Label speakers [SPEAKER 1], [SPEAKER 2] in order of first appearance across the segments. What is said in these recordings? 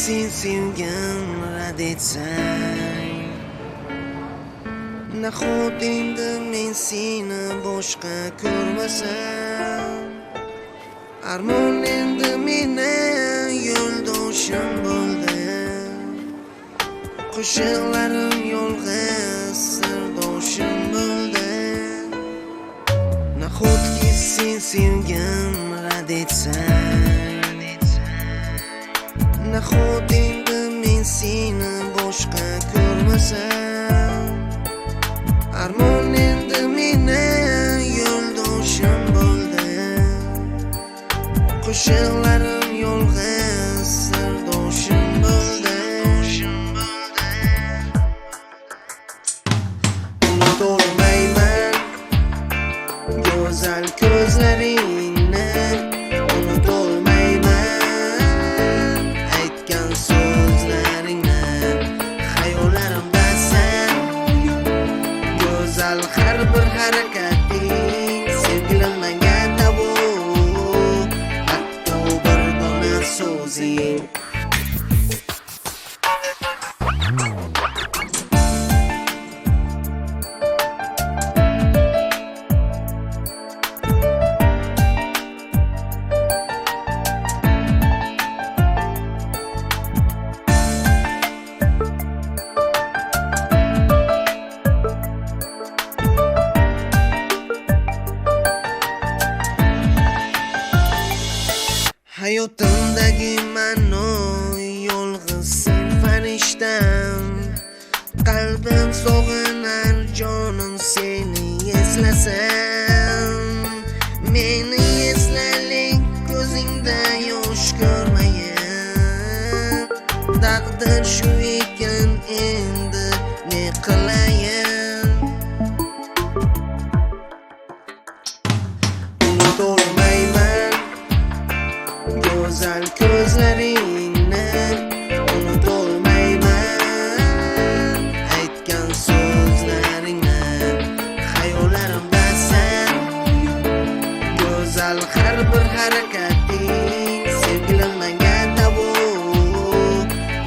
[SPEAKER 1] sen sevgim rad etsang, nahot endi men seni boshqa ko'rmasam? Armon endi meni yo'ldoshim bo'ldi, qo'shiqlarim yolg'iz sirdoshim bo'ldi. Nahotki sen sevgim rad etsang, nahot endi men seni boshqa ko'rmasam? Armon endi meni yo'ldoshim bo'ldi, qo'shiqlarim yolg'iz sirdoshim bo'ldi. Unutolmayman go'zal ko'zlaringni, unutolmayman aytgan so'zlaringni. Xayollarimdasan go'zal har bir harakating, sevgilim menga davo, hatto bir dona so'zing. Hayotimdagi ma'no yolg'iz sen farishtam, qalbim sog'inar jonim seni eslasam. Meni eslalik ko'zingda yosh ko'rmayin, taqdir shu ekan endi ne qilayin? Unutolmayman go'zal ko'zlaringni, unutolmayman aytgan so'zlaringni. Xayollarimdasan go'zal har bir harakating, sevgilim menga davo,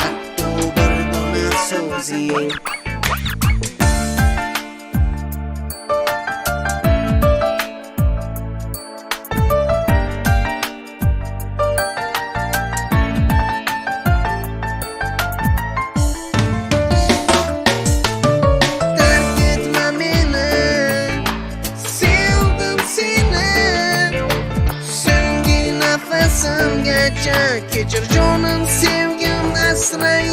[SPEAKER 1] hatto bir dona so'zing. Terk etme meni, sevdim seni, so'nggi nafasimgacha. Kechir jonim, sevgim asray.